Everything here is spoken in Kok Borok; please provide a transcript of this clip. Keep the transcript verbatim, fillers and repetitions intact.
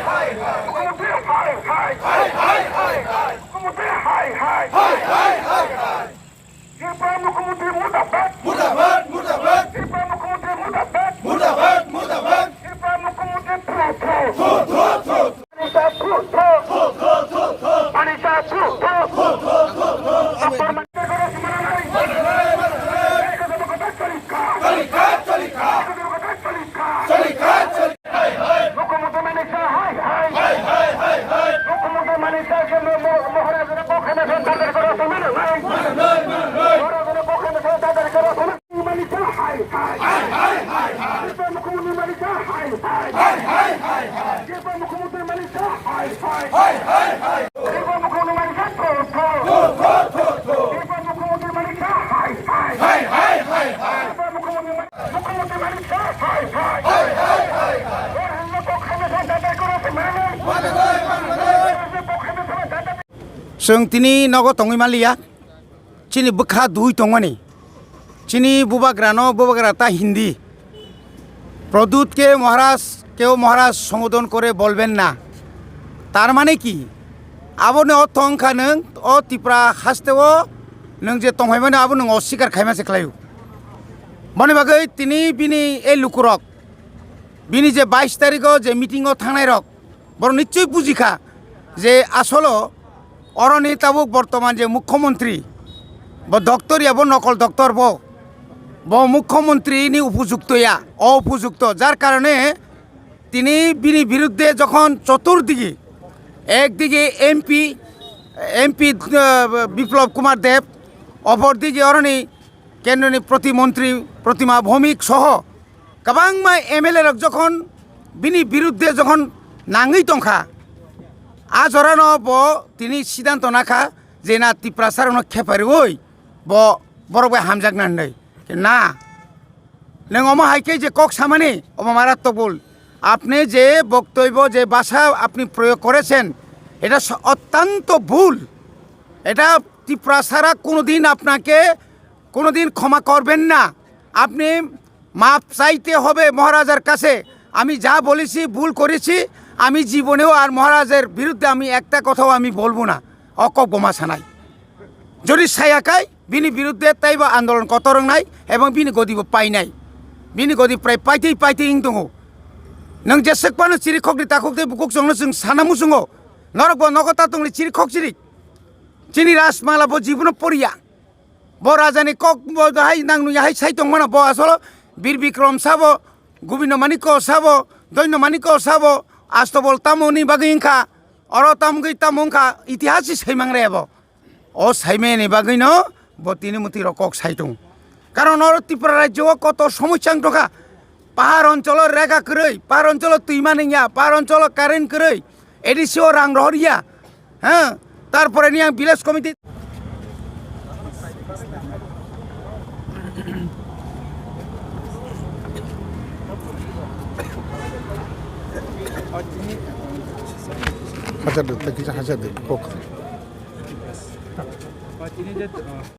Mukhyamantri hai hai. Mukhyamantri hai hai. Tripura Mukhyamantri murdabad. Murdabad, murdabad. Tripura Mukhyamantri murdabad. Murdabad, murdabad. Tripura Mukhyamantri throw throw. Throw, throw, throw. Manisha throw throw. Manisha throw throw. Doctor Manisha goro simana nai. Ekadam kota chali kha. Chali kha, chali kha. Ekadam kota chali kha. Chali kha, chali kha. Mukhyamantri Manisha hai hai. Hai, hai, hai, hai. Mukhyamantri Manisha ke mo-, mo-, Maharaj ne kokhe me thon dadar koro simana nai. Mana nai, mana nai. Maharaj ne kokhe me thon dadar koro simana. Manisha hai hai. Hai, hai, hai, hai. Tripura Mukhyamantri Manisha hai hai. Hai, hai, hai, hai. Tripura Mukhyamantri Manisha hai hai. Hai, hai, hai. Tripura Mukhyamantri Manisha throw throw. Throw throw, throw throw. Tripura Mukhyamantri Manisha hai hai. Hai, hai, hai, hai. Tripura Mukhyamantri Mani-, Mukhyamantri Manisha hai hai. Hai, hai, hai, hai. Maharaj ne kokhe me thon dadar koro simana nai. Mana nai, mana nai. Maharaj ne kokhe me thon dadar. Chwng tini nogo tongwi manliya. Chini bwkha dui tongmani. Chini bubagrano bubagra ta Hindi. Pradyut ke Maharaj, keo Maharaj sombodhon kore bolben na. Tar mane ki? Aboni ortho wngkha nwng o Tripura hasteo nwng je tongphaimani abo nwng oswikar khaima se khlaio. Boni bagwi tini bini ei lukurok, bini je bais tarikho je meetingo thangnairok, borok nichoi bujikha je asolo oroni tabuk bortoman je mukhyamantri, bo doctor ya, bo nokol doctor bo, bo mukhyamantri ni upojukto ya, o upojukto. Jar karone tini bini biruddhe jokhon choturdigi, ekdigi M P, M P, eh, Biplab Kumar Deb, opor digi oroni kendroni protimontri Protima Bhowmik soho kwbangma M L A rok jokhon bini biruddhe jokhon nangwi tongkha, a jorano bo tini siddhanto nakha je na Tiprasarokno khepariwi bo borok bai hamjakna hinwi. Na, nwng omo hai khe je kok samani, omo marattok bhul. আপনি যে বক্তব্য, যে ভাষা আপনি প্রয়োগ করেছেন, এটা স-, অত্যন্ত ভুল। এটা ত্রিপুরা ছাড়া কোনোদিন আপনাকে কোনোদিন ক্ষমা করবেন না। আপনি মাফ চাইতে হবে মহারাজার কাছে। আমি যা বলেছি, ভুল করেছি, আমি জীবনেও আর মহারাজের বিরুদ্ধে আমি একটা কথাও আমি বলবো না। Oko boma sanai. Jodi saya kai, bini biruddhe taibo andolon kotor wngnai, ebong bini godibo painai. Bini godi prai paitwi paitwi wng tongo. Nwng jeswk phano chirikhokni takhuk tei bukhuk chwngno chwng sana muchungo. Norok bo nogo ta tongli chirikhok chirik. Chini Rajmala bo jibono poriya. Bo rajani kok bo hai nang nung hai sai tong mano, bo asolo Bir Bikrom sabo, Gobindo Manikko sabo, Doino Manikko sabo, Astobol tamoni bagwi wngkha, oro tamgwi tamo wngkha, itihas si saimang re bo. O saimani bagwino bo tini mwtwi rok kok sai tong. Karon oro Tripura rajyo o koto somosya wng tongkha. Pahar oncholo rega kwrwi, pahar oncholo twima nungya, pahar oncholo current kwrwi, A D C o rang rohorya, ha? Tarpore ni ang village committee. Hajar de, tak kisa hajar de, kok.